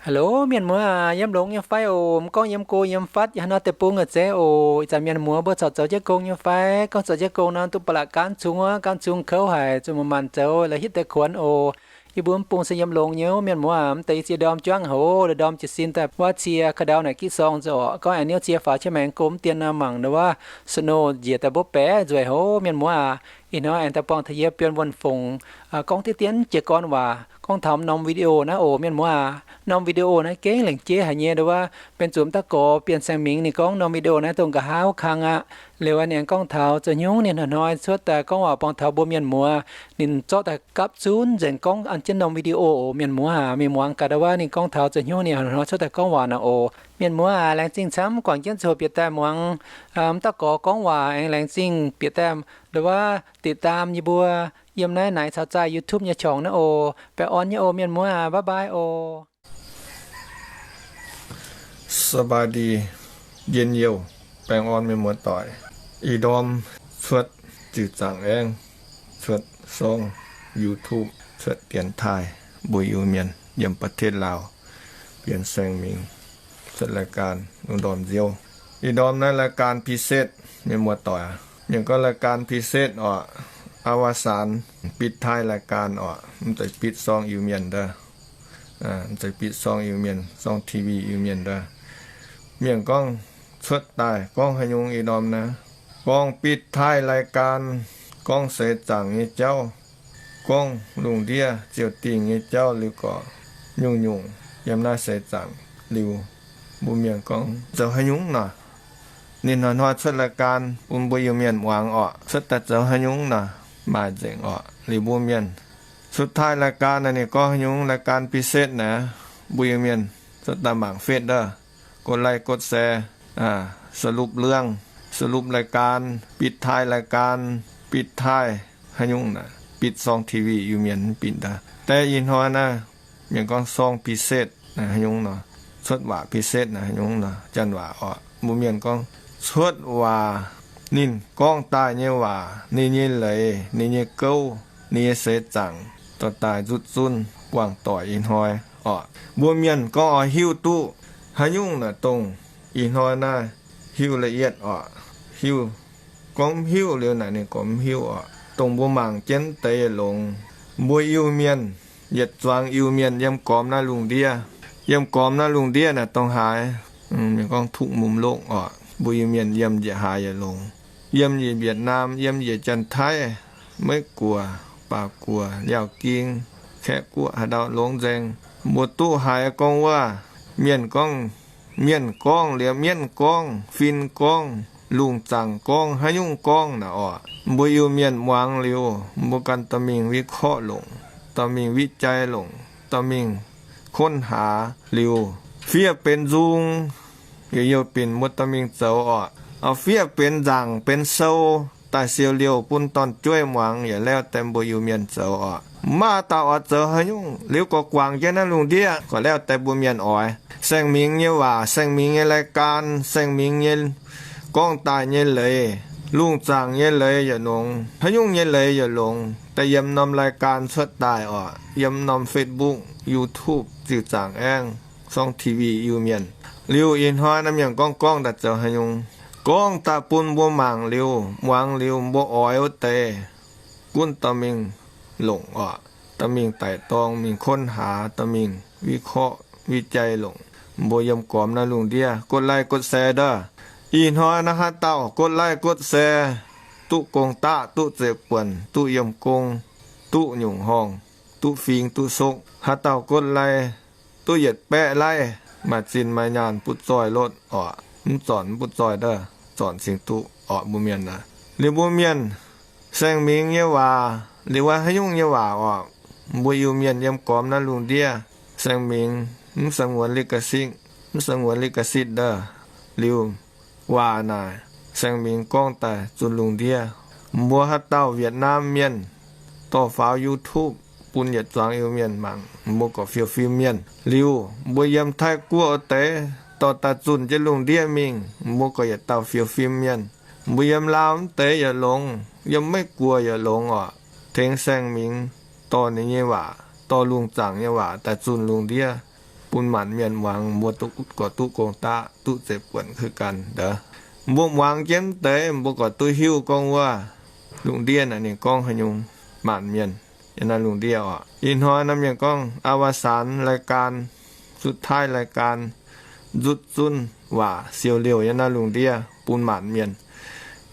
Hello, mienh muoz aac, yiem longx nyei fai oc? Mv gorngv yiem go yiem fatv, yiem haaix nor deic-bung yaac zeiz oc. Ih zanc mienh muoz mbuo corc zoux jienv gong nyei fai? Gorngv zoux jienv gong nor, duqv ba'laqc gaanv cung wuov, gaanv cung kouv haic, zuqc manc-manc zoux la'hitv deix kuonx oc. Yie mbuo mv bung se yiem longx nyei, mienh muoz aac. Mv deix yie zie ndorm juangv hoc, ndorm jiez sin daaih wuov cie ka'ndau naaic gitv sorng nzengc oc. Gorngv aengx niouv cie faaux qiex maengx go mv dien nor, mangc ndau wuov snow njiec daaih mbopv baeqc nzueic hoc, mienh muoz aac. Ih hnoi aengx daaih buangh taux yie Bienh Wuonh Fongc gorngv diqv dien jiez gorn waac gorngv taux norm video naaiv oc, mienh muoz aac. Norm video naaiv gengh lengc jeiv haic nyei, ndau wuov Bienh Zunc Mv Daux Gorx, Bienh Saeng Mingh, ninh gorngv norm video naaiv dongh nqa'haav wuov kang aqv. Liuz aeqv, ninh aengx gorngv taux zoux haaix nyungc ninh hnoi-hnoi cuotv daaih gorngv waac buangh taux mbuo mienh muoz. Ninh zorqv daaih gapv zunv nzengc gorngv an jienv norm video oc, mienh muoz aac. Mingh muangx gaax ndau wuov ninh gorngv taux zoux haaix nyungc ninh hnoi-hnoi cuotv daaih gorngv waac naaic oc, mienh muoz aac. Laengz zingh camv guangc jienv ziouc bieqc daaih muangx Mv Daux Gorx gorngv waac. Aengx laengz zingh bieqc daaih ndau wuov ติดตาม yie mbuo yiem naaiv Naix Caux Zaih YouTube nyei ช่อง naaiv oc. Baengh orn nyei oc, mienh muoz aac. Bye bye oc. สบายดี njien-youh, baengh orn mienh muoz-doic. Ih ndorm cuotv ziuc zaangc aengv, cuotv sorng YouTube, cuotv dienx taaih mbuo Iu-Mienh yiem ประเทศลาว, Bienh Saeng Mingh, cuotv รายการ lungh ndorm nziouv. Ih ndorm naaiv รายการพิเศษ mienh muoz-doic aac. Mienh gorngv รายการพิเศษ oc, อวสาน ปิดท้ายรายการ oc, mv zeiz bitv sorng Iu-Mienh daaih. Mv zeiz bitv sorng Iu-Mienh, sorng TV Iu-Mienh daaih. Mienh gorngv cuotv daaih gorngv haaix nyungc ih ndorm naaiv, gorngv ปิดท้ายรายการ, gorngv seix zaangc nyei jauv, gorngv lungh ndiev ziouc dingh nyei jauv liuz gorqv, nyungc-nyungc yiem naaiv seix zaangc liuz, mbuo mienh gorngv zoux haaix nyungc nor. Ninh hnoi-hnoi cuotv รายการ bun mbuo Iu-Mienh muangx orqc, cuotv daaih zoux haaix nyungc nor, maaih nzengc orqc. Liuz mbuo mienh สุดท้ายรายการ naaic ninh gorngv haaix nyungc, รายการพิเศษ naaic, mbuo Iu-Mienh cuotv daaih mangc เฟซ daaih, กดไลค์ กดแชร์ สรุปเรื่อง สรุปรายการ ปิดท้ายรายการ ปิดท้าย haaix nyungc naaic, ปิด sorng TV Iu-Mienh mv binc daaih. Deix ih hnoi naaiv mienh gorngv ช่องพิเศษ naaic haaix nyungc nor, cuotv waac พิเศษ naaic haaix nyungc nor, janx waac orqc. Mbuo mienh gorngv cuotv waac, ninh gorngv daaih nyei waac, ninh nyei leiz, ninh nyei gouv, ninh nyei seix zaangc, dorh daaih nzutv zunv buangh doic ih hnoi orqc. Mbuo mienh gorngv oix hiuv duqv haaix nyungc naaic dongh ih hnoi naaiv hiuv ละเอียด orqc. Hiuv, gorngv mv hiuv liuz naaic ninh gorngv mv hiuv orqc. Dongh mbuo mangc jienv deix yietc longx, mbuo Iu-Mienh, yietc zuangx Iu-Mienh yiem gormx naaiv lungh ndiev, yiem gormx naaiv lungh ndiev naaic dongh haaix, mienh gorngv ทุกมุมโลก orqc. Mbuo Iu-Mienh yiem njiec haaix yietc longx, yiem njiec Việt Nam, yiem njiec Janx-Taiv, Meiv Guoqv, Baac Guoqv, Liaauc Ging, Kaeqv Guoqv, haaix ndau longx nzaeng, mbuo duqv haiz gorngv wuov, mienh gorngv, mienh gorngv liuz, mienv gorngv, fin gorngv, lungh zaangc gorngv, haaix nyungc gorngv naaic orqc. Mbuo Iu-Mienh muangx liuz, mbuo ganh dorh mingh วิเคราะห์ longc, dorh mingh วิจัย longc, dorh mingh ค้นหา liuz, fiev benx nzung, youh youh binc mbuo dorh mingh zoux orqc. Fiev benx nzaangc benx sou daaih siou liouh bun dorn-jueiv muangx, yaac lauh deix mbuo Iu-Mienh zoux orqc. Mv maaih dauh oix zoux haaix nyungc, liuz gorqv guangc jienv naaiv lungh ndiev, gorqv lauh deix mbuo mienh oix. Saeng Mingh nyei waac, Saeng Mingh nyei รายการ, Saeng Mingh nyei gorngv daaih nyei leiz, lungh zaangc nyei leiz yaac longx, haaix nyungc nyei leiz yaac longx, daaih yiem norm รายการ cuotv daaih orqc, yiem norm Facebook, YouTube ziuc zaangc aengv, sorng TV Iu-Mienh. Liuz ih hnoi naaiv mienh gorngv gorngv daaih zoux haaix nyungc, gorngv daaih bun mbuo mangc liuz, muangx liuz, mbuo oix wuov deix gunv dorh mingh longc orqc, dorh mingh daic dorng, mingh ค้นหา, dorh mingh วิเคราะห์ วิจัย longc. Mbuo yiem gormx naaiv lungh ndiev กดไลค์ กดแชร์ daaih. Ih hnoi naaiv haaix dauh กดไลค์ กดแชร์ duqv gong daqv, duqv zeiv buonc, duqv yiem gong, duqv nyungc horngh, duqv fing duqv sokv. Haaix dauh กดไลค์ duqv yietc baeqv ไลค์, maaih zinh maaih nyaanh butv zoih lotv orqc. Mv zornc mv butv zoih daaih, zornc cingx duqv orqc mbuo mienh aac. Liuz mbuo mienh, Saeng Mingh nyei waac, liuz wuov haaix nyungc nyei waac orqc, mbuo Iu-Mienh yiem gormx naaiv lungh ndiev, Saeng Mingh mv สงวนลิขสิทธิ์, mv สงวนลิขสิทธิ์ daaih. Liuz waac naaic, Saeng Mingh gorngv daaih zunh lungh ndiev. Mbuo haaix dauh Việt Nam mienh dorh faaux YouTube bun yietc zuangx Iu-Mienh mangc, mbuo gorqv fiou fim mienh. Liuz mbuo yiem Taiv Guoqv wuov deix dorh daaih zunh jienv lungh ndiev mingh, mbuo gorqv yietc dauh fiou fim mienh. Mbuo yiem Laauv mv deix yaac longx, yiem Meiv Guoqv yaac longx orqc, tengx Saeng Mingh dorh ninh nyei waac, dorh lungh zaangc nyei waac daaih zunh lungh ndiev. bun maanc mienh muangx, mbuo duqv, gorqv duqv gong-daqv, duqv zeiv-buonc keu ganh. Mbuo muangx jienv deix, mbuo gorqv duqv hiuv gorngv wuov lungh ndiev naaic ninh gorngv haaix nyungc maanc mienh yiem naaiv lungh ndiev oc. Ih hnoi naaiv mienh gorngv อวสานรายการ สุดท้ายรายการ nzutv zunv waac siou liouh yiem naaiv lungh ndiev bun maanc mienh.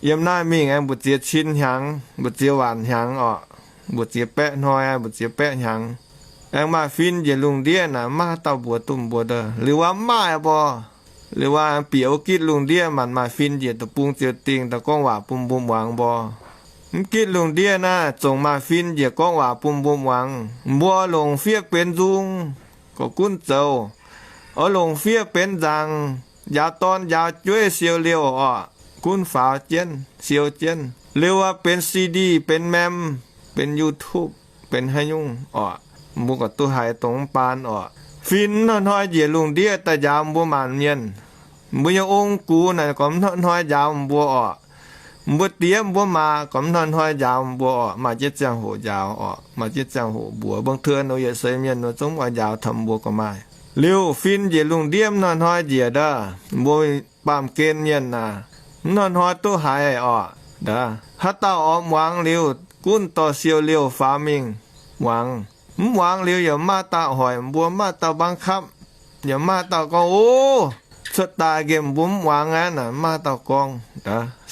Yiem naaiv mingh aengx mbu'ziex cin hnyangx, mbu'ziex waanc hnyangx oc, mbu'ziex baeqv hnoi, mbu'ziex baeqv hnyangx. Aengx maaih fin njiec lungh ndiev naaic, maiv haaix dauh mbuox duqv mbuo daaih. Liuz waac mv maaih mbuo, liuz waac bieqc wuov gitv lungh ndiev maanc maaih fin njiec deic-bung ziouc dingh daaih gorngv waac bun mbuo muangx mbuo. Mv gitv lungh ndiev naaiv zongc maaih fin njiec gorngv waac bun mbuo muangx. Mbuo longc fiev benx nzung, gorqv gunv zoux, oix longc fiev benx nzaangc, njaaux dorn njaaux jueiv siou liouh oc, gunv faaux jienv, siou jienv. Liuz aac benx C D, benx mem, benx YouTube, benx haaix nyungc oc. Mbuo gorqv duqv haiz dongh mv baan oc. Fin mv hnoi-hnoi njiec lungh ndiev daaih njaaux mbuo maanc mienh. Mbuo nyei ong-gux naaic gorqv mv hnoi-hnoi njaaux mbuo oc. Mbuo diex mbuo maa gorqv mv hnoi-hnoi njaaux mbuo oc. Maaih jienv ziangh hoc njaaux oc. Maaih jienv ziangh hoc mbuox. Mbong teu nor yietc seix mienh nor zungv oix njaaux taux mbuo gorqv maaih. Liuz fin njiec lungh ndiev mv hnoi-hnoi njiec ndaaih, mbuo baamh gen mienh naaic, mv hnoi-hnoi duqv haiz oc. Ndaav haaix dauh oix muangx liuz, gunv dorh siou liouh faaux mingh muangx. Mv muangx liuz yaac maaih dauh hoic mbuo, maaih dauh mbaang kapv, yaac maaih dauh gorngv, O, cuotv daaih nqemh mbuo mv muangx aqv naaic, maaih dauh gorngv.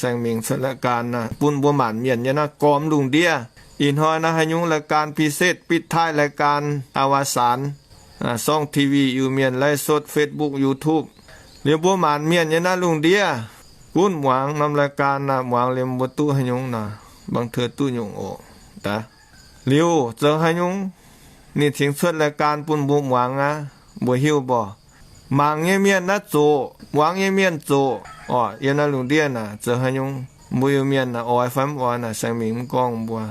Saeng Mingx cuotv รายการ naaic bun mbuo maanc mienh nyei naaiv gormx lungh ndiev. Ih hnoi naaiv haaix nyungc รายการพิเศษ ปิดท้ายรายการ อวสาน ช่อง TV Iu-Mienh ไลฟ์สด Facebook YouTube. Liuz mbuo maanc mienh nyei naaiv lungh ndiev gunv muangx norm รายการ naaic, muangx liuz mbuo duqv haaix nyungc nor, บางเทื่อ duqv nyungc oc. Liuz zoux haaix nyungc ninh cingx cuotv รายการ bun mbuo muangx aqv, mbuo hiuv mbuo. Mangc nyei mienh naaiv zoqc, muangx nyei mienh zoqc oc. Yiem naaiv lungh ndiev naaic zoux haaix nyungc, mbuo Iu-Mienh naaic oix fai mv oix naaic, Saeng Mingx mv gorngv mbuo.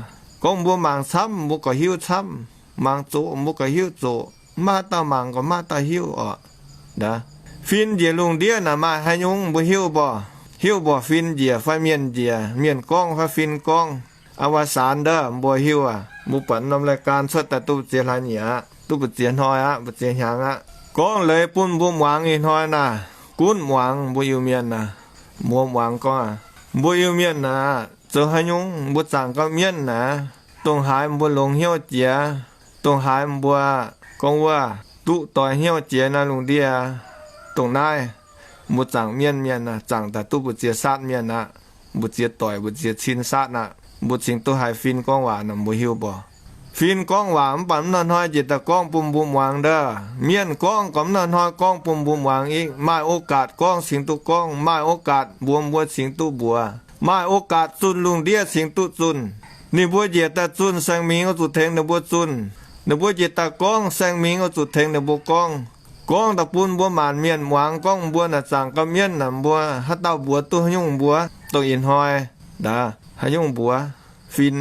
Gorngv mbuo mangc camv, mbuo gorqv hiuv camv. Mangc zoqc, mbuo gorqv hiuv zoqc. Mv maaih dauh mangc gorqv mv maaih dauh hiuv oc. Fin njiec lungh ndiev naaic maaih haaix nyungc mbuo hiuv mbuo? Hiuv mbuo fin njiec fai mienh njiec, mienh gorngv fai fin gorngv? อวสาน ndaav mbuo hiuv aqv. Mbuo buatc norm รายการ cuotv daaih duqv mbu'ziex hlaax nyieqc aqv, duqv mbu'ziex hnoi aqv, mbu'ziex hnyangx aqv. Gorngv leiz bun mbuo muangx ih hnoi naaic, gunv muangx mbuo Iu-Mienh naaic. Mbuo muangx gorngv aqv, mbuo Iu-Mienh naaic zoux haaix nyungc mbuo zaangc gau mienv naaic, dongh haaix mbuo longx hnyouv jiex, dongh haaix mbuo gorngv wuov duqv doix hnyouv jiex naaiv lungh ndiev, dongh naaiv mbuo zaangc mienv mienh naaic, zaangc daaih duqv mbu'ziex saatv mienh aqv, mbu'ziex doic mbu'ziex cin saatv aqv, mbuo cingx duqv haih fin gorngv waac naaic mbuo hiuv mbuo. Fin gorngv waac mv baac mv hnoi-hnoi njiec daaih gorngv bun mbuo muangx ndaav. Mienh gorngv gorqv mv hnoi-hnoi gorngv bun mbuo muangx. Ih maaih โอกาส gorngv cingx duqv gorngv, maaih โอกาส mbuox mbuo cingx duqv mbuox, maaih โอกาส zunh lungh ndiev cingx duqv zunh. Ninh mbuo njiec daaih zunh, Saeng Mingx oix zuqc tengx ninh mbuo zunh. Ninh mbuo njiec daaih gorngv, Saeng Mingx oix zuqc tengx ninh mbuo gorngv. Gorngv daaih bun mbuo maanc mienh muangx gorngv mbuo naaic zaangc gau mienv naaic, mbuo haaix dauh mbuox duqv haaix nyungc mbuox. Dongh ih hnoi naaic haaix nyungc mbuox? Fin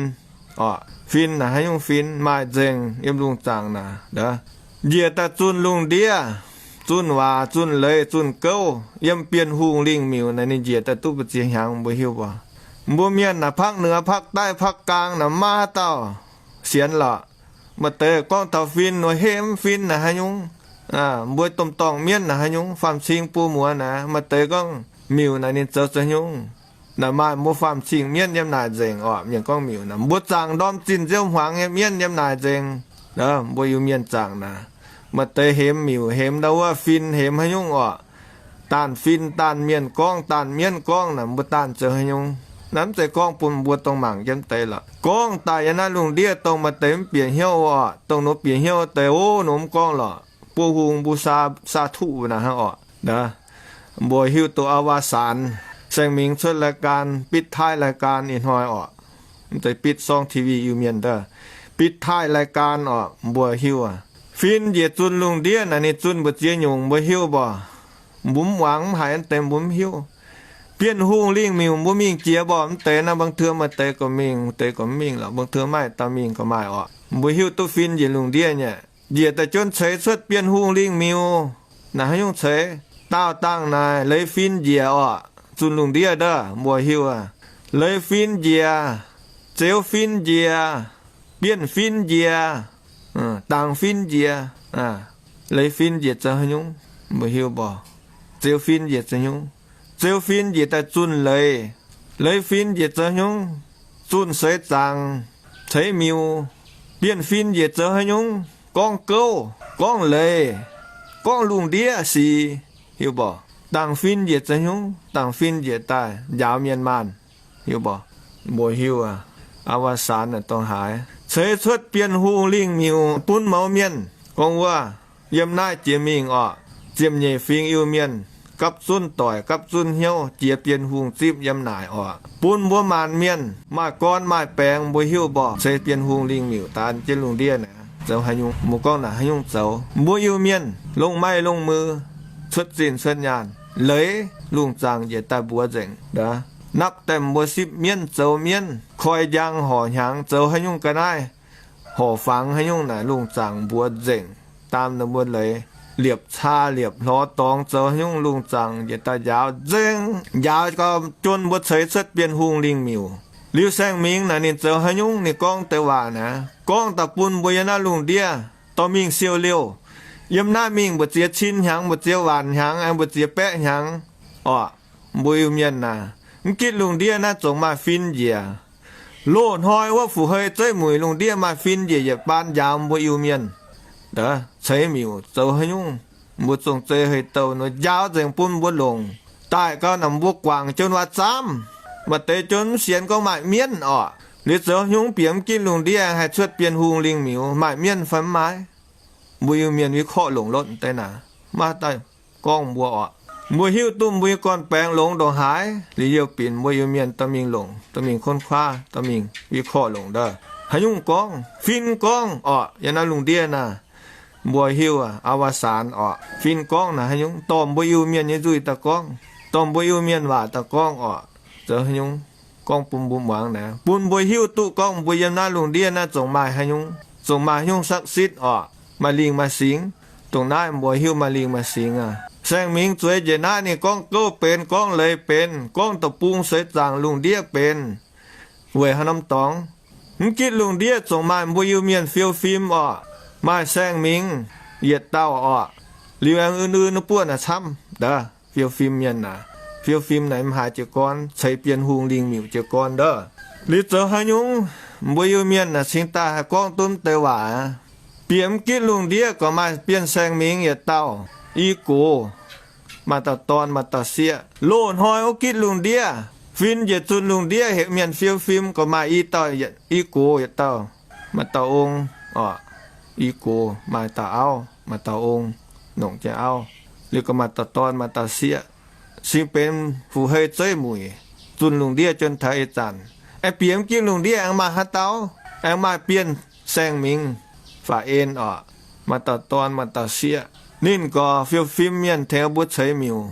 oc. Fin naaic haaix nyungc fin? Maaih nzengc yiem lungh zaangc naaic. Njiec daaih zunh lungh ndiev, zunh waac, zunh leiz, zunh gouv, yiem Bienh Hungh lingh miuc naaic ninh njiec daaih duqv mbu'ziex hnyangx, mbuo hiuv mbuo. Mbuo mienh naaic ภาคเหนือ ภาคใต้ ภาคกลาง naaic maiv haaix dauh sienx lorqc. Maaih deix gorngv taux fin nor, hemx fin naaic haaix nyungc? Mbuo domh dorngh mienv naaic haaix nyungc? Faam-cing buo muoz naaic. Maaih deix gorngv miuc naaic ninh zoux zoux nyungc. Naaic maaih mbuo faam-cing mienv yiem naaic nzengc oc. Mienh gorngv miuc naaic, mbuo zaangc ndorm zinh nziouv hmuangx nyei mienv yiem naaic nzengc. Mbuo Iu-Mienh zaangc naaic, maaih deix hemx miuc, hemx ndau wuov fin, hemx haaix nyungc oc. Daanh fin, daanh mienh gorngv, daanh mienv gorngv naaic, mbuo daanh zoux haaix nyungc? Naaiv mv zeiz gorngv bun mbuo dongh mangc jienv deix lorqc. Gorngv daaih yiem naaiv lungh ndiev dongh maaih deix mv bieqc hnyouv oc. Dongh nor bieqc hnyouv deix, o, nor mv gorngv lorqc. Buo hungh mbuo saa, saa tuqv naaic hnangv oc. Mbuo hiuv duqv อวสาน, Saeng Mingx cuotv รายการ, ปิดท้ายรายการ ih hnoi oc. Mv zeiz ปิดช่อง TV Iu-Mienh daaih, ปิดท้ายรายการ oc. Mbuo hiuv aqv. Fin njiec zunh lungh ndiev naaic ninh zunh mbu'ziex nyungc, mbuo hiuv mbuo. Mbuo mv muangx mv haiz deix, mbuo mv hiuv. Bienh Hungh lingh miuc mbuo mingh jiex mbuo mv deix naaiv, บางเทื่อ maaih deix gorqv mingh, deix gorqv mv mingh lorqc, บางเทื่อ maaih dauh mingh gorqv maaih oc. Mbuo hiuv duqv fin njiec lungh ndiev nyei. Njiec daaih juonv ceix cuotv Bienh Hungh lingh miuc. Naaic haaix nyungc ceix? Daauh dangh naaic leiz fin njiec oc. Zunh lungh ndiev ndaaih mbuo hiuv aqv. Leiz fin njiec, zeux fin njiec, bienh fin njiec, dangx fin njiec, Leiz fin njiec zoux haaix nyungc? Mbuo hiuv mborqc. Zeux fin njiec zoux nyungc? Zeux fin njiec daaih zunh leiz. Leiz fin njiec zoux haaix nyungc? Zunh seix zaangc, ceix miuc. Bienh fin njiec zoux haaix nyungc? Gorngv gouv, gorngv leiz, gorngv lungh ndiev sic, hiuv mborqc. Dangc fin njiec zoux haaix nyungc? Dangc fin njiec daaih njaaux mienh maanh, hiuv mborqc. Mbuo hiuv aqv, อวสาน naaic dongh haaix. Ceix cuotv Bienh Hungh lingh miuc bun mouz mienh, gorngv wuov, yiem naaiv jiex mingh orqc, ziepc nyeic fingx Iu-Mienh gapv zunv doic gapv zunv hnyouv jiex Bienh Hungh zipv yiem naaic orqc, bun mbuo maanc mienh maaih gorn maaih baengx. Mbuo hiuv mborqc, ceix Bienh Hungh lingh miuc daan jienv lungh ndiev naaic zoux haaix nyungc? Mbuo gorngv naaic haaix nyungc zoux? Mbuo Iu-Mienh longc maiv longc muic, cuotv zinh cuotv nyaanh, leiz lungh zaangc njiec daaih mbuox nzengc. Napv daaih mbuo sipv mienv zoux mienv, koi njang horc hnyangx, zoux haaix nyungc ga'naaiv, horc fangx haaix nyungc naaic lungh zaangc mbuox nzengc. Daam naaic mbuo leiz, liepc caa liepc hlorx dorngx, zoux haaix nyungc lungh zaangc njiec daaih njaaux nzengc. Njaaux gau, juon mbuo ceix cuotv Bienh Hungh lingh miuc. Liuz Saeng Mingx naaic ninh zoux haaix nyungc? Ninh gorngv deix waac naaic, gorngv daaih bun mbuo yiem naaiv lungh ndiev dorh mingh siou liouh. Yiem naaiv mingh mbu'ziex cin hnyangx, mbu'ziex waanc hnyangx, aengx mbu'ziex baeqv hnyangx orqc. Mbuo Iu-Mienh naaic, mv gitv lungh ndiev naaiv zongc maaih fin njiec. Loz-hnoi wuov fu-hei zeiv muic lungh ndiev maaih fin njiec yietc baan njaaux mbuo Iu-Mienh. Ceix miuc zoux haaix nyungc? Mbuo zong zei hei douh nor njaaux nzengc bun mbuo longc. Daaih gau naaic mbuo guangc juon waac zaamv. Maaih deix juon mv sienx gorngv maaih mienv orqc. Liuz zoux haaix nyungc bieqc mv gitv lungh ndiev haih cuotv Bienh Hungh lingh miuc, maaih mienv fai mv maaih? Mbuo Iu-Mienh วิเคราะห์ longc lotv deix naaic, maiv daaih gorngv mbuo orqc. Mbuo hiuv duqv mbuo nyei gorn-baengx longx ndongc haaix, liuz youh binc mbuo Iu-Mienh dorh mingh longc, dorh mingh ค้นคว้า, dorh mingh วิเคราะห์ longc ndau. Haaix nyungc gorngv? Fin gorngv orqc. Yiem naaiv lungh ndiev naaic, mbuo hiuv aqv, อวสาน orqc. Fin gorngv naaic haaix nyungc? Dorh mbuo Iu-Mienh nyei nzuih daaih gorngv, dorh mbuo Iu-Mienh waac daaih gorngv orqc. Zoux haaix nyungc? Gorngv bun mbuo muangx naaic, bun mbuo hiuv duqv gorngv mbuo yiem naaiv lungh ndiev naaiv zongc maaih haaix nyungc, zongc maaih haaix nyungc ศักดิ์สิทธิ์ orqc, maaih lingh maaih singx. Dongh naaiv mbuo hiuv maaih lingh maaih singx aqv. Saeng Mingx zueiz njiec naaiv ninh gorngv gouv benx, gorngv leiz benx, gorngv deic-bung seix zaangc lungh ndiev benx. Weic haaix norm dorngx? Mv gitv lungh ndiev zongc maaih mbuo Iu-Mienh fiou fim orqc, maaih Saeng Mingx yietc dauh orqc. Liuz aengx un-un buov naaic camv ndau. Fiou fim mienh naaic, fiou fim naaic mv haaix jiez gorn, ceix Bienh Hungh lingh miuc jiez gorn ndau. Liuz zoux haaix nyungc? Mbuo Iu-Mienh naaic cingx daaih haih gorngv duqv deix waac aqv. Bieqc mv gitv lungh ndiev gorqv maaih Bienh Saeng Mingx yietc dauh, i gox, maaih dauh dorn maaih dauh sieqv. Loz-hnoi wuov gitv lungh ndiev, fin njiec zunh lungh ndiev, heuc mienh fiou fim gorqv maaih i dauh, i gox yietc dauh, maaih dauh ong orqc. I gox maaih dauh auv, maaih dauh ong, nongc jienv auv. Liuz gorqv maaih dauh dorn maaih dauh sieqv, cingx benx fu-hei zeiv muic, zunh lungh ndiev juon taux ih zanc. Aengx bieqc mv gitv lungh ndiev aengx maaih haaix dauh, aengx maaih Bienh Saeng Mingx faaux en orqc, maaih dauh dorn maaih dauh sieqv. Ninh gorqv fiou fim mienh tengx mbuo ceix miuc,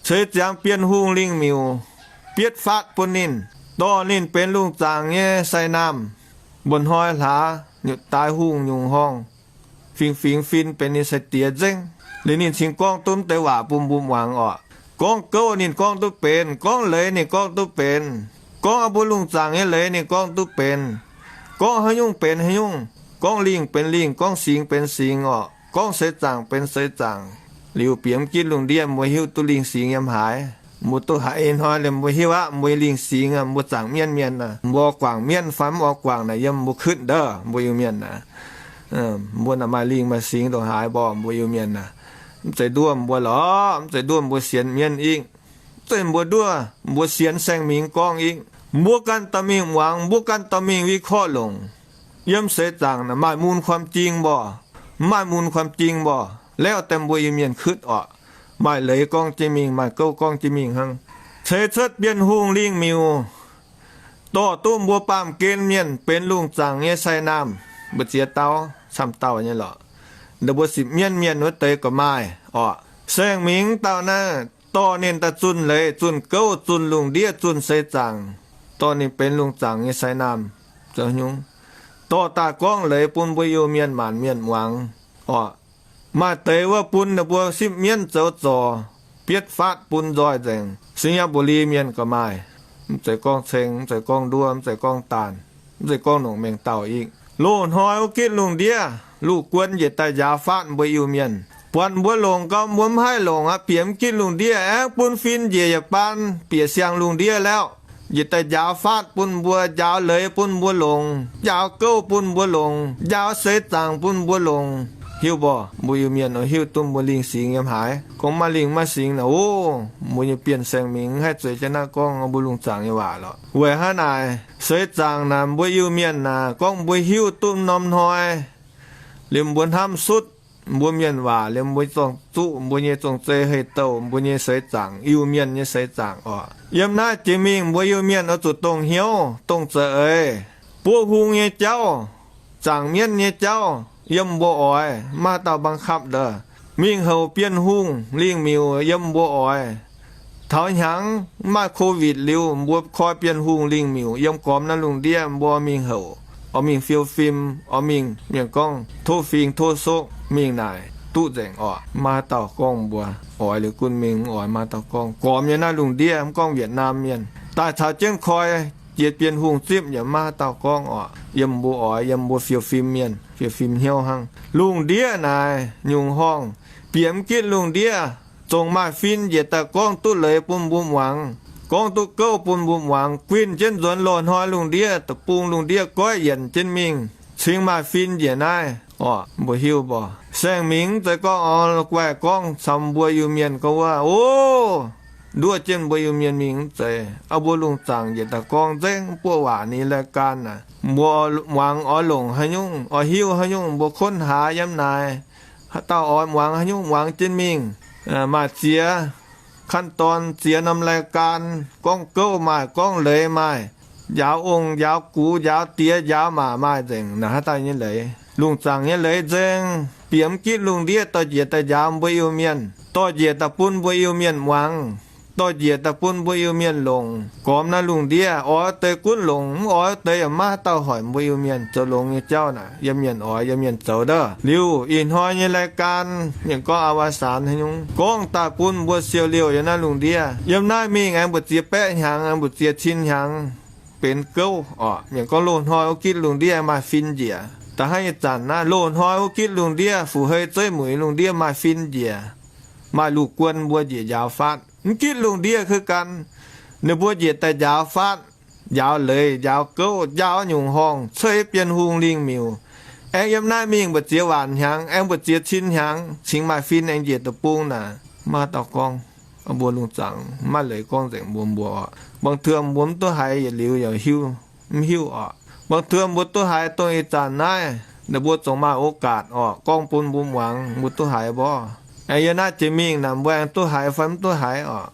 ceix ziangx Bienh Hungh lingh miuc, bietv faatv bun ninh, dorh ninh benx lungh zaangc nyei sai naamh. Mba'hnoi hlaax nyutc daaix hungh nyungc horngh, fingx fingx fin benx ninh sai-diex nzengc. Liuz ninh cingx gorngv duqv deix waac bun mbuo muangx orqc. Gorngv gouv ninh gorngv duqv benx, gorngv leiz ninh gorngv duqv benx, gorngv mbuo lungh zaangc nyei leiz ninh gorngv duqv benx, gorngv haaix nyungc benx haaix nyungc, gorngv lingh benx lingh, gorngv singx benx singx orqc, gorngv seix zaangc benx seix zaangc. Liuz bieqc mv gitv lungh ndiev mbuo hiuv duqv lingh singx yiem haaix. Mbuo duqv haiz ih hnoi liemh mbuo hiuv aqv, mbuo lingh singx aqv, mbuo zaangc mienv mienh aqv, mbuo guangc mienv fai mv oix guangc naaic yiem mbuo kuotv ndau, mbuo Iu-Mienh aqv. Mbuo naaic maaih lingh maaih singx ndongc haaix mborqv mbuo Iu-Mienh aqv. Mv zeiz nduov mbuo lorqc, mv zeiz nduov mbuo sienx mienv ingv. Mv zeiz mbuo nduov, mbuo sienx Saeng Mingx gorngv ingv. Mbuo ganh dorh mingh muangx, mbuo ganh dorh mingh วิเคราะห์ longc. Yiem seix zaangc naaic maaih mun ความจริง mborqv, mv maaih mun ความจริง mborqv, laauv daaih mbuo Iu-Mienh kuotv orqc. Maaih leiz gorngv jienv mingh, maaih gouv gorngv jienv mingh hnangv. Ceix cuotv Bienh Hungh lingh miuc, dorh duqv mbuo baamh gen mienh benx lungh zaangc nyei sai naamh, mbu'ziex dauh, camv dauh nyei lorqc. Ninh mbuo sipv mienv mienh wuov deix ga'maaih orqc. Saeng Mingx dauh naaiv dorh ninh daaih zunh leiz, zunh gouv, zunh lungh ndiev, zunh seix zaangc, dorh ninh benx lungh zaangc nyei sai naamh. Zoux nyungc? Dorh daaih gorngv leiz bun mbuo Iu-Mienh maanc mienh muangx orqc. Maaih deix wuov bun ninh mbuo sipv mienv zoux zorc, bietv faatv bun nzoih nzengc. สัญญาบุรี mienh ga'maaih. Mv zeiz gorngv ceng, mv zeiz gorngv nduov, mv zeiz gorngv daanh, mv zeiz gorngv nongc mengh dauh ingv. Loz-hnoi wuov gitv lungh ndiev, luv guon njiec daaih njaaux faatv mbuo Iu-Mienh. Buatc mbuo longc gau, mbuo mv haih longc aqv. Bieqc mv gitv lungh ndiev, aengx bun fin njiec yietc baan bieqc siang-lungh ndiev lauh. Njiec daaih njaaux faatv bun mbuo, njaaux leiz bun mbuo longc, njaaux gouv bun mbuo longc, njaaux seix zaangc bun mbuo longc. Hiuv mborqc, mbuo Iu-Mienh oix hiuv duqv mbuo lingh singx yiem haaix. Gorngv maaih lingh maaih singx naaic, o, mbuo nyei bienh saeng-mingh mv haih zueiz jienv naaiv gorngv mbuo lungh zaangc nyei waac lorqc. Weic haaix naaic? Seix zaangc naaic, mbuo Iu-Mienh naaic, gorngv mbuo hiuv duqv norm hnoi liemh mbuo hnamv sutv mbuo mienh waac, liemh mbuo zorng-zuqv, mbuo nyei zong-zei, hei-douh, mbuo nyei seix zaangc, Iu-Mienh nyei seix zaangc oc. Yiem naaiv jiex mingh mbuo Iu-Mienh oix zuqc dongh hnyouv, dongh za'eix. Buov hung nyei jauv, zaangc mienv nyei jauv, yiem mbuo oix, maiv dauh บังคับ ndov. Mingh houc Bienh Hungh lingh miuc, yiem mbuo oix. Taux hnyangx maaih Covid liuz, mbuo koi Bienh Hungh lingh miuc yiem gormx naaiv lungh ndiev, mbuo mingh houc, oix mingh fiou fim, oix mingh, mienh gorngv tov fing tov sokv mingh naaic duqv nzengc oc. Maiv dauh gorngv mbuo oix liuz gunv mingh, mv oix maiv dauh gorngv. Gormx nyei naaiv lungh ndiev, mv gorngv Wietc^naam Mienh, daaih caux jienv koi jiex Bienh Hungh zipv yaac maiv dauh gorngv oc. Yiem mbuo oix, yiem mbuo fiou fim mienh, fiou fim hnyouv hnangv. Lungh ndiev naaic nyungc horngh, bieqc mv gitv lungh ndiev, zongc maaih fin njiec daaih gorngv duqv leiz bun mbuo muangx, gorngv duqv gouv bun mbuo muangx, guinh jienv nzuonx loz-hnoi lungh ndiev, deic-bung lungh ndiev goiv yienc jienv mingh, cingx maaih fin njiec naaiv oc. Mbuo hiuv mborqc, saeng-mingh mv zeiz gorngv oix guaih gorngv camv mbuo Iu-Mienh gorngv wuov, o, nduov jienv mbuo Iu-Mienh mingh mv zeiz. Aa, mbuo lungh zaangc njiec daaih gorngv nzengc, buoqv waac ninh รายการ naaic, mbuo muangx oix longc haaix nyungc, oix hiuv haaix nyungc, mbuo ค้นหา yiem naaic. Haaix dauh oix muangx haaix nyungc muangx jienv mingh. Maaih ziex ขั้นตอน, ziex norm รายการ, gorngv gouv maaih, gorngv leiz maaih, njaaux ong, njaaux gux, njaaux diex, njaaux maac maaih nzengc. Naaic haaix dauh nyei leiz? Lungh zaangc nyei leiz nzengc. Bieqc mv gitv lungh ndiev dorh njiec daaih njaaux mbuo Iu-Mienh, dorh njiec daaih bun mbuo Iu-Mienh muangx, dorh njiec daaih bun mbuo Iu-Mienh longc. Gormx naaiv lungh ndiev oix deix gunv longc, mv oix deix yaac maiv dauh hoic mbuo Iu-Mienh zoux longx nyei jauv naaic. Yiem mienh oix, yiem mienh zoux ndov. Liuz ih hnoi nyei รายการ, mienh gorngv อวสาน haaix nyungc, gorngv daaih bun mbuo siou liouh yiem naaiv lungh ndiev. Yiem naaiv mingh aengx mbu'ziex baeqv hnyangx, aengx mbu'ziex cin hnyangx benx gouv oc. Mienh gorngv loz-hnoi wuov gitv lungh ndiev maaih fin njiec. Da'hnangv ih zanc naaiv, loz-hnoi wuov gitv lungh ndiev, fu-hei zeiv mueiz lungh ndiev maaih fin njiec, maaih ลูกกวน mbuo njiec njaaux faatv. Mv gitv lungh ndiev คือกัน, ninh mbuo njiec daaih njaaux faatv, njaaux leiz, njaaux gouv, njaaux nyungc horngh, cuotv Bienh Hungh lingh miuc. Aengx yiem naaiv mingh mbu'ziex waanc hnyangx, aengx mbu'ziex cin hnyangx, cingx maaih fin aengx njiec deic-bung naaic. Maiv dauh gorngv. Mbuo lungh zaangc maiv leiz gorngv nzengc mbuo, mbuo oc. บางเทื่อ mbuo mv duqv haiz yietc liuz yaac hiuv, mv hiuv oc. บางเทื่อ mbuo duqv haiz dongh ih zanc naaiv, ninh mbuo zungv maaih โอกาส oc, gorngv bun mbuo muangx, mbuo duqv haiz mborqv. Aengx yiem naaiv jiex mingh naaic mbuo aengx duqv haiz fai mv duqv haiz oc.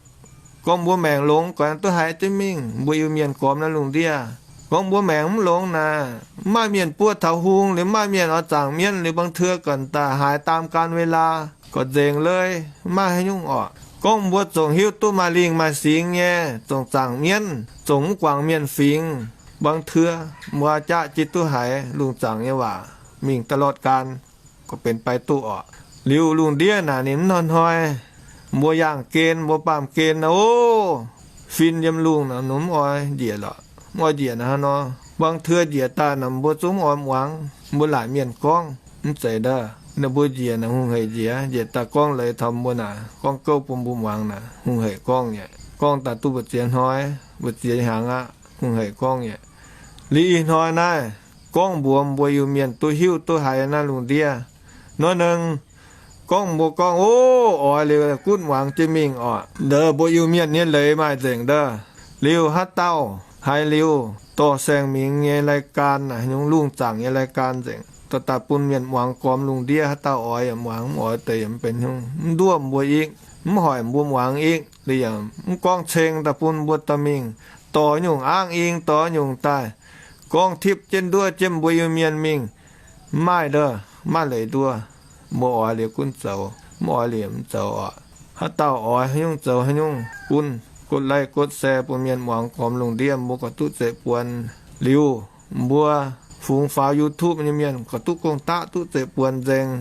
Gorngv mbuo maengc longx, goix aengx duqv haiz jienv mingh. Mbuo Iu-Mienh gormx naaiv lungh ndiev, gorngv mbuo maengc mv longx naaic, mv maaih mienh buov taux hung, liuz mv maaih mienh oix zaangc mienv, liuz บางเทื่อ gorn daaih haaix ตามกาลเวลา gorx nzengc leiz, mv maaih haaix nyungc oc. Gorngv mbuo zungv hiuv duqv maaih lingh maaih singx nyei, zungv zaangc mienv, zungv mv guangc mienh fingx. บางเทื่อ mbuo jaav jienv duqv haiz lungh zaangc nyei waac mingh ตลอดกาล gorx benx bai duqv oc. Liuz lungh ndiev naaic ninh mv hnoi-hnoi, mbuo yaangh gen, mbuo baamh gen naaic, o, fin yiem lungh naaic ninh mv oix njiec lorqc, mv oix njiec naaic hnangv nor. บางเทื่อ njiec daaih naaic mbuo zungv mv oix muangx, mbuo laaic mienh gorngv mv zeiz ndov. Ninh mbuo njiec naaic hungh heic njiec, njiec daaih gorngv leiz taux mbuo naaic, gorngv gouv bun mbuo muangx naaic hungh heic gorngv nyei. Gorngv daaih duqv mbu'ziex hnoi, mbu'ziex hnyangx aqv, hungh heic gorngv nyei. Liuz ih hnoi naaiv, gorngv mbuox mbuo Iu-Mienh duqv hiuv duqv haiz naaiv lungh ndiev. Norm nengh, gorngv mbuo gorngv, o, oix liuz gunv muangx jienv mingh oc. Ndov mbuo Iu-Mienh nyei leiz maaih nzengc ndov. Liuz haaix dauh haiz liuz dorh Saeng Mingx nyei รายการ naaic, haaix nyungc lungh zaangc nyei รายการ nzengc, dorh daaih bun mienh muangx gormx lungh ndiev. Haaix dauh oix yaac muangx, mv oix deix yaac mv benx haaix nyungc, mv nduov mbuo ikv, mv hoic mbuo muangx ikv, liuz yaac mv gorngv ceng daaih bun mbuo dorh mingh, dorh nyungc angv ing, dorh nyungc daaih gorngv tipv jienv nduov jienv mbuo Iu-Mienh mingh. Mv maaih ndov, mv maaih leiz nduov. Mbuo oix liuz gunv zoux, mv oix liuz mv zoux oc. Haaix dauh oix haaix nyungc zoux haaix nyungc gunv, กดไลค์ กดแชร์ bun mienh muangx gormx lungh ndiev, mbuo gorx duqv zeqc buonc. Liuz mbuo fungx faaux YouTube nyei mienh gorx duqv gong-daqv duqv zeqc buonc nzengc.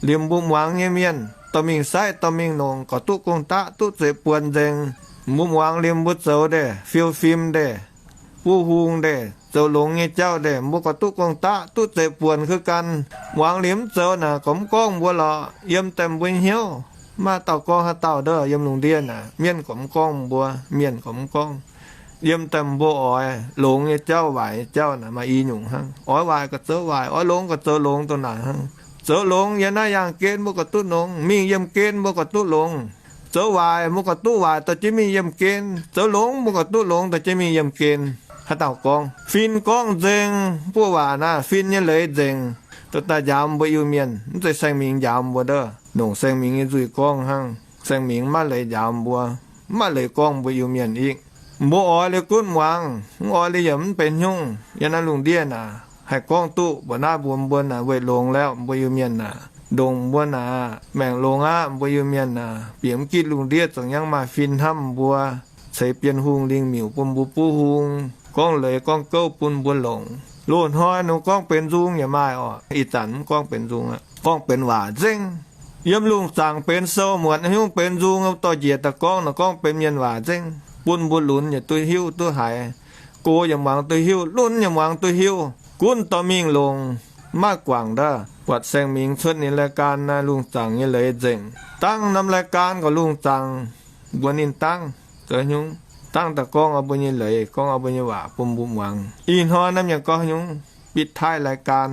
Liemh mbuo muangx nyei mienh dorh mingh saeqv dorh mingh nongc gorx duqv gong-daqv duqv zeqc buonc nzengc. Mbuo muangx liemh mbuo zoux ndeic, fiou fim ndeic, buov hung ndeic, zoux longx nyei jauv deix, mbuo gorqv duqv gong-daqv, duqv zeiv-buonc keu ganh. Muangx liuz mv zoux naaic, gorqv mv gorngv mbuo lorqc, yiem daaih mbuo hnyouv. Maaih dauh gorngv haaix dauh ndov yiem lungh ndiev naaic, mienh gorqv mv gorngv mbuo, mienh gorqv mv gorngv. Yiem daaih mbuo oix longx nyei jauv, waaic nyei jauv naaic maaih i nyungc hnangv. Oix waaic gorqv zoux waaic, oix longx gorqv zoux longx dongh naaic hnangv. Zoux longx yiem naaiv yaangh gen mbuo gorqv duqv longx, mingh yiem gen mbuo gorqv duqv longx. Zoux waaic mbuo gorqv duqv waaic dorh jienv mingh yiem gen. Zoux longx mbuo gorqv duqv longx dorh jienv mingh yiem gen. Haaix dauh gorngv? Fin gorngv nzengc, mv buoqv waac naaic, fin nyei leiz nzengc, dorh daaih njaaux mbuo Iu-Mienh. Mv zeiz Saeng Mingx njaaux mbuo ndov. Longc Saeng Mingx nyei nzuih gorngv hnangv. Saeng Mingx maiv leiz njaaux mbuo, maiv leiz gorngv mbuo Iu-Mienh ikv. Mbuo oix liuz gunv muangx, mv oix liuz yaac mv benx haaix nyungc. Yiem naaiv lungh ndiev naaic, haih gorngv duqv mbuoqc naaiv mbuo, mbuo naaic weih longx lauh, mbuo Iu-Mienh naaic, ndongc mbuo naaic maengc longx aqv, mbuo Iu-Mienh naaic, bieqc mv gitv lungh ndiev zungv yangh maaih fin hnamv mbuo, ceix Bienh Hungh lingh miuc bun mbuo buov hung, gorngv leiz gorngv gouv bun mbuo longc. Loz-hnoi ninh gorngv benx nzung yaac maaih oc. Ih zanc mv gorngv benx nzung aqv, gorngv benx waac nzengc. Yiem lungh zaangc benx sou muotc, haaix nyungc benx nzung, dorh njiec daaih gorngv naaic, gorngv benx mienh waac nzengc, bun mbuo lunx yaac duqv hiuv duqv haiz, gox yaac muangx duqv hiuv, lunx yaac muangx duqv hiuv, gunv dorh mingh longc, maiv guangc ndov. Buatc Saeng Mingx cuotv ninh รายการ naaiv lungh zaangc nyei leiz nzengc. Dangv norm รายการ gorqv lungh zaangc mbuox ninh dangv zoux haaix nyungc, dangv daaih gorngv oix mbuo nyei leiz, gorngv oix mbuo nyei waac bun mbuo muangx. Ih hnoi naaiv mienh gorngv haaix nyungc, ปิดท้ายรายการ,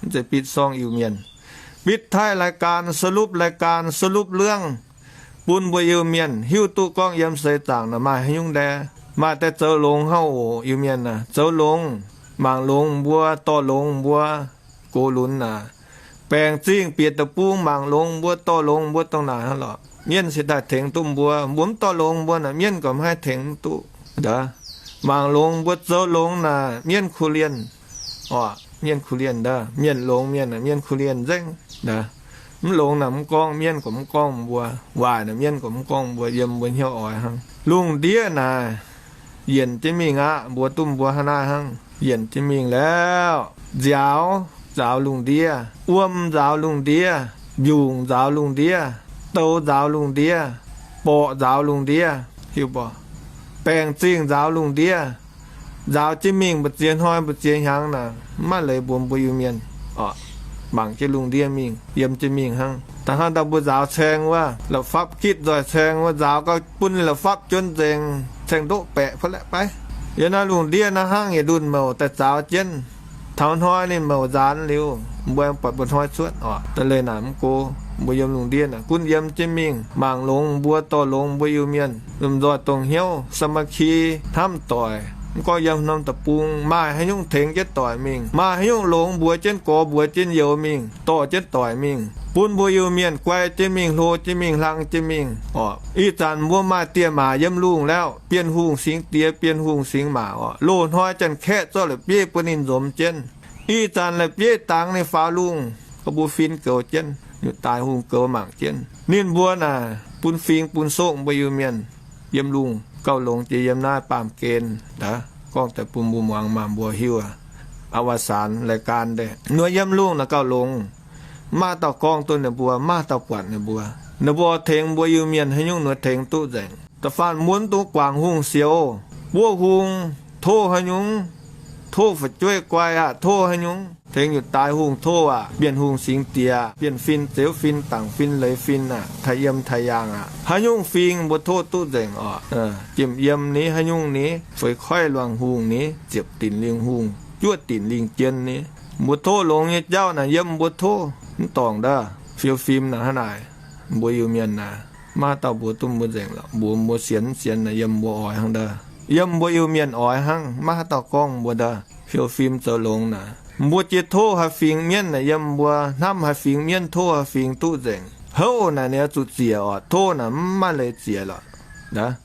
mv zeiz ปิดซ่อง Iu-Mienh. ปิดท้ายรายการ, สรุปรายการ, สรุปเรื่อง, bun mbuo Iu-Mienh hiuv duqv gorngv yiem seix zaangc naaic maaih haaix nyungc ndae. Maaih deix zoux longx hnangv oc, Iu-Mienh aah, zoux longx, mangc longx mbuo, dorh longx mbuo, gox lunx naaic. Baengc zingh bieqc deic-bung mangc longx mbuo, dorh longx mbuo dongh naaic hnangv lorqc, mienh se daaih tengx duqv mbuo. Mbuo mv dorh longx mbuo naaic, mienh gorqv mv haih tengx duqv. Mangc longx mbuo zoux longx naaic, mienh kuh lienh. Oc, mienh kuh lienh ndov. Mienh longx mienh naaic, mienh kuh lienh nzengc. Mv longx naaic mv gorngv, mienh gorqv mv gorngv mbuo. Waaic naaic mienh gorqv mv gorngv mbuo, yiem mbuo hnyouv oix hnangv. Lungh ndiev naaic yienc jienv mingh aqv. Mbuox duqv mbuo hnangv naaiv hnangv, yienc jienv mingh lauh. Nziaaux nzaaux lungh ndiev, wuom nzaaux lungh ndiev, mbiungc nzaaux lungh ndiev, douz nzaaux lungh ndiev, borqc nzaaux lungh ndiev, hiuv borqc, baengc zingh nzaaux lungh ndiev. Nzaaux jienv mingh mbu'ziex hnoi mbu'ziex hnyangx naaic, maiv leiz mbuox mbuo Iu-Mienh. Mangc jienv lungh ndiev mingh, yiem jienv mingh hnangv. Da'hnangv dauh mbuo nzaaux caeng wuov, la'fapv gitv nzoih caeng wuov, nzaaux gau bun ninh la'fapv juonv nzengc, caeng ndoqv baeqc fai laeqv baiv. Yiem naaiv lungh ndiev naaiv hnangv yietc ndunh mouc daaih zaaux jienv. Taux hnoi ninh mouc nzaanx liuz, mbuo buatc mbuo hnoi cuotv oc. Da'leiz naaic mv go, mbuo yiem lungh ndiev naaic gunv yiem jienv mingh, mangc longx mbuo, dorh longx mbuo Iu-Mienh, lomh nzoih dongh hnyouv สามัคคี hnamv doic. Mv gorngv yiem norm deic-bung maaih haaix nyungc tengx jienv doic mingh, maaih haaix nyungc longx mbuox jienv gorx mbuox jienv youz mingh, dorh jienv doic mingh, bun mbuo Iu-Mienh guai jienv mingh, hlo jienv mingh, hlang jienv mingh oc. Ih zanc mbuo maaih dieh maac yiem lungh lauh, Bienh Hungh singx diex, Bienh Hungh singx maac oc. Loz-hnoi Janx-Kaeqv zorqv la'bieiv bun ninh nzomz jienv. Ih zanc la'bieiv dangx ninh faaux lungh, gorngv mbuo fin goux jienv, nyutc daaix hungh goux mangc jienv. Ninh mbuo naaic bun fingx bun sokv mbuo Iu-Mienh yiem lungh gauh longx jiex yiem naaiv baamh gen. Gorngv daaih bun mbuo muangx maah, mbuo hiuv aqv. อวสานรายการ deix, ninh mbuo yiem lungh naaic gauh longx. Maiv dauh gorngv duqv ninh mbuo, maiv dauh buatc ninh mbuo. Ninh mbuo tengx mbuo Iu-Mienh haaix nyungc ninh mbuo tengx duqv nzengc. Da'faanh mbuo mv dungx guangc hungh sioux, buov hung, tov haaix nyungc, tov fu'jueiv guai aqv, tov haaix nyungc, tengx nyutc daaix hungh tov aqv, Bienh Hungh singx diex, bienh fin, zeux fin, dangc fin, leiz fin aqv, taaih yiem taaih yaangh aqv, haaix nyungc fingx mbuo tov duqv nzengc oc. Jiem yiem ni, haaix nyungc ni, feix koiv luangh hungh ni, ziepc dinc lingh hungh, juov dinc lingh jien ni, mbuo tov longx nyei jauv naaic yiem mbuo tov. Mv dorngc ndov, fiou fim naaic hnangv naaic, mbuo Iu-Mienh naaic, maiv dauh mbuox duqv mbuo nzengc lorqc. Mbuox mbuo sienx mv sienx naaic yiem mbuo oix hnangv ndov. Yiem mbuo Iu-Mienh oix hnangv, maiv haaix dauh gorngv mbuo ndov. Fiou fim zoux longx naaic, mbuo jiex tov haaix fingx mienv naaic yiem mbuo, hnamv haaix fingx mienv tov haaix fingx duqv nzengc. Houv naaic ninh oix zuqc ziec oc. Tov naaic mv maaih leiz ziec lorqc.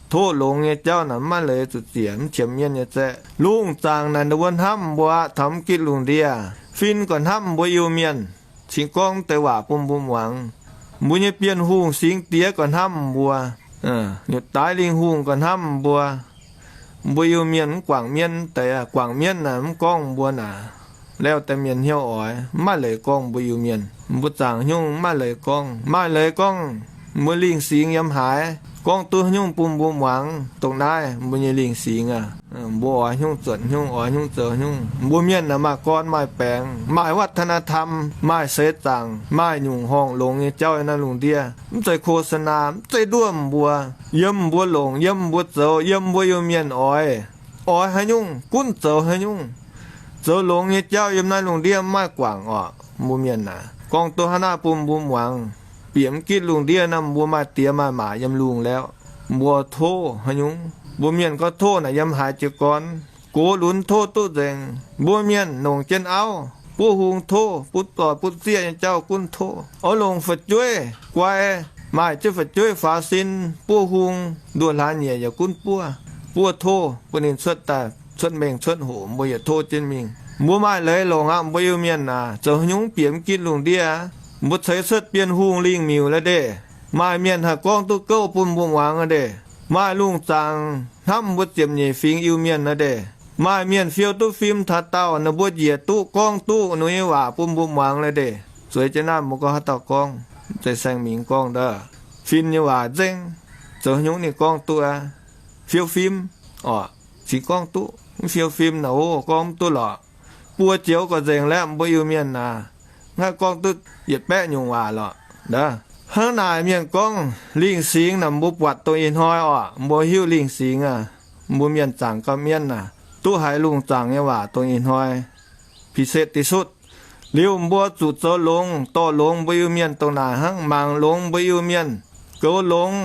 Tov longx nyei jauv naaic mv maaih leiz zuqc ziec, mv qiemx mienv nyei zaeqv. Lungh zaangc naaic ninh mbuo hnamv mbuo aqv. Taux mv gitv lungh ndiev, fin gorqv hnamv mbuo Iu-Mienh. Cingx gorngv deix waac bun mbuo muangx. Mbuo nyei Bienh Hungh singx diex gorqv hnamv mbuo. Nyutc daaix lingh hungh gorqv hnamv mbuo. Mbuo Iu-Mienh mv guangc mienv deix, guangc mienv naaic mv gorngv mbuo naaic. Lauh deix mienh hnyouv oix, mv maaih leiz gorngv mbuo Iu-Mienh. Mbuo zaangc hnyungv mv maaih leiz gorngv. Maaih leiz gorngv mbuo lingh singx yiem haaix, Gorngv duqv haaix nyungc bun mbuo muangx, dongh naaiv mbuo nyei lingh singx aac. Mbuo oix haaix nyungc zuotc haaix nyungc, oix haaix nyungc zoux haaix nyungc. Mbuo mienh naaic maaih gorn maaih baengx, maaih วัฒนธรรม, maaih seix zaangc, maaih nyungc horngh longx nyei jauv yiem naaiv lungh ndiev. Mv zeiz โฆษณา, mv zeiz nduov mbuo. Yiem mbuo longc, yiem mbuo zoux, yiem mbuo Iu-Mienh oix. Oix haaix nyungc gunv zoux haaix nyungc. Zoux longx nyei jauv yiem naaiv lungh ndiev mv maaih guangc orqc. Mbuo mienh naaic gorngv duqv hnangv naaiv bun mbuo muangx. Bieqc mv gitv lungh ndiev naaiv mbuo maaih diex maaih maac yiem lungh lauh. Mbuo tov haaix nyungc? Mbuo mienh gorngv tov naaic yiem haaix jiez gorn. Gox lunx tov duqv nzengc. Mbuo mienh nongc jienv auv, buov hung tov, butv doic butv zieqv nyei jauv gunv tov. Oix longc fu'jueiv guai, maaih jienv fu'jueiv faaux sin, buov hung, nduoh hlaax nyieqc yaac gunv buov. Buov tov bun ninh cuotv daaih, cuotv mengh cuotv hoc mbuo yietc tov jienv mingh. Mbuo maaih leiz longc aqv, mbuo Iu-Mienh aac. Zoux haaix nyungc bieqc mv gitv lungh ndiev, mbuo ceix cuotv bienh hungh lingh miuc la'deh. Maaih mienh haih gorngv duqv gouv bun mbuo muangx a'deh. Maaih lungh zaangc hnamv mbuo ziepc nyeic fingx Iu-Mienh a'deh. Maaih mienh fiou duqv fim taux daauh, ninh mbuo njiec duqv gorngv duqv ninh nyei waac bun mbuo muangx a'deh. Zueiz jienv naaiv mbuo gorngv haaix dauh gorngv, mv zeiz Saeng Mingx gorngv ndov. Fin nyei waac nzengc, zoux haaix nyungc ninh gorngv duqv aqv. Fiou fim orqc, cingx gorngv duqv. Mv fiou fim naaic, o, gorngv mv duqv lorqc. Buo joux gorqv-nzengc laeqv mbuo Iu-Mienh naaic, mv haih gorngv duqv yietc baeqv nyungc waac lorqc. Hnangv naaic mienh gorngv lingh singx naaic, mbuo buatc dongh ih hnoi orqc, mbuo hiuv lingh singx aac, mbuo mienh zaangc gauh mienv aac, duqv haiz lungh zaangc nyei waac dongh ih hnoi พิเศษที่สุด. Liuz mbuo zuqc zoux longx dorh longx mbuo Iu-Mienh dongh naaic hnangv, mangc longx mbuo Iu-Mienh, goux longx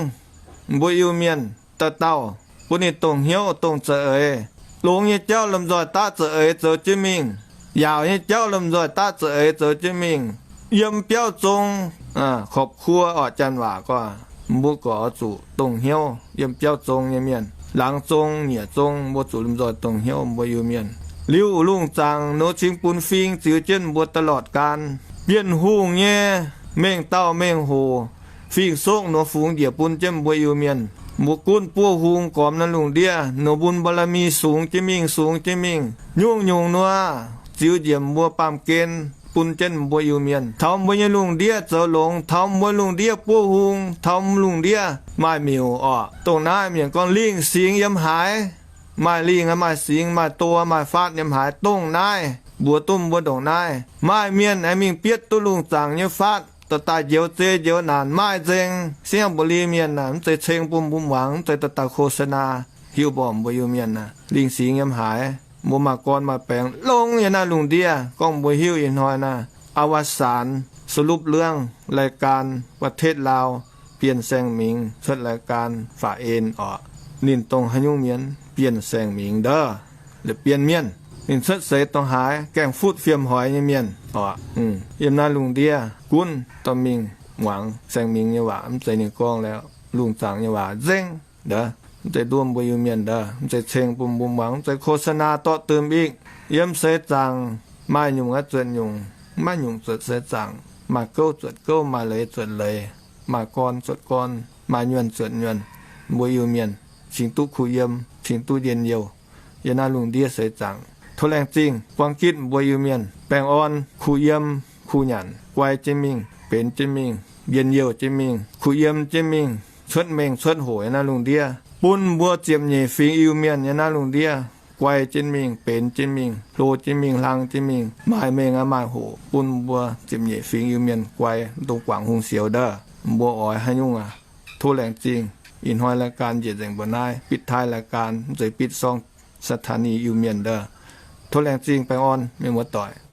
mbuo Iu-Mienh dauh dauh, bun ninh dongh hnyouv dongh za'eix. Longx nyei jauv lomh nzoih daav za'eix zoux jienv mingh. Yaauc nyei jauv lomh nzoih daav za'eix zoux jienv mingh. Yiem biauv zong, ครอบครัว orqc, janx waac gorngv, mbuo gorqv zuqc dongh hnyouv yiem biauv zong nyei mienh. Laangz zong, nyieqc zong, mbuo zuqc lomh nzoih dongh hnyouv mbuo Iu-Mienh. Liuz lungh zaangc nor cingx bun fing ziux jienv mbuo ตลอดกาล. Bienh hungh nyei mengh dauh mengh hoc, fing-soqv nor fungx njiec bun jienv mbuo Iu-Mienh. Mbuo gunv buov hung gormx naaiv lungh ndiev nor, bun บารมี sungx jienv mingh, sungx jienv mingh. Nyungc-nyungc nor ziux njiec mbuo baamh gen bun jienv mbuo Iu-Mienh. Taux mbuo nyei lungh ndiev zoux longx, taux mbuo lungh ndiev buov hung, taux lungh ndiev maaih miuc orqc. Dongh naaiv mienh gorngv lingh singx yiem haaix, maaih lingh maaih singx, maaih do maaih faatv yiem haaix, dongh naaiv mbuox duqv mbuo ndongc naaiv. Maaih mienh aengx mingh bietv duqv lungh zaangc nyei faatv, dorh daaih njoux zei njoux naanc maaih nzengc. Singx Buli mienh aah, mv zeiz ceng bun mbuo muangx, mv zeiz dorh daaih โฆษณา, hiuv borngc mbuo Iu-Mienh aah, lingh singx yiem haaix. Mbuo maaih gorn maaih baengx longx yiem naaiv lungh ndiev. Gorngv mbuo hiuv ih hnoi naaiv อวสาน สรุปเรื่อง รายการ ประเทศลาว Bienh Saeng Mingx cuotv รายการ Faqv En orqc. Ninh dongh haaix nyungc mienh? Bienh Saeng Mingx ndov, la'bienh mienh. Ninh cuotv seix dongh haaix? Gaengh futv fiem hoix nyei mienh orqc. Yiem naaiv lungh ndiev gunv dorh mingh muangx Saeng Mingx nyei waac, mv zeiz ninh gorngv lorqc, lungh zaangc nyei waac nzengc ndov. Mv zeiz nduov mbuo Iu-Mienh ndov, mv zeiz ceng bun mbuo muangx, mv zeiz โฆษณา dorh domh ikv. Yiem seix zaangc maaih nyungc aqv zuotc nyungc, maaih nyungc zuotc seix zaangc, maaih gouv zuotc gouv, maaih leiz zuotc leiz, maaih gorn zuotc gorn, maaih nyuonh zuotc nyuonh. Mbuo Iu-Mienh cingx duqv kuh yiem, cingx duqv njien-youh yiem naaiv lungh ndiev seix zaangc. Tov laengz zingh buang gitv mbuo Iu-Mienh baengh orn, kuh yiem kuh nyanc, guai jienv mingh, benx jienv mingh, njien-youh jienv mingh, kuh yiem jienv mingh, cuotv mengh cuotv hoc yiem naaiv lungh ndiev, bun mbuo ziepc nyeic fingx Iu-Mienh yiem naaiv lungh ndiev guai jienv mingh, benx jienv mingh, hlo jienv mingh, hlang jienv mingh, maaih mengh aqv maaih hoc, bun mbuo ziepc nyeic fingx Iu-Mienh guai, dongh guangc hungh sioux ndov. Mbuo oix haaix nyungc aac? Tov laengz zingh. Ih hnoi รายการ njiec nzengc mbuo naaiv, ปิดท้ายรายการ, mv zeiz ปิดช่อง สถานี Iu-Mienh ndov. Tov laengz zingh, baengh orn mienh muoz-doic.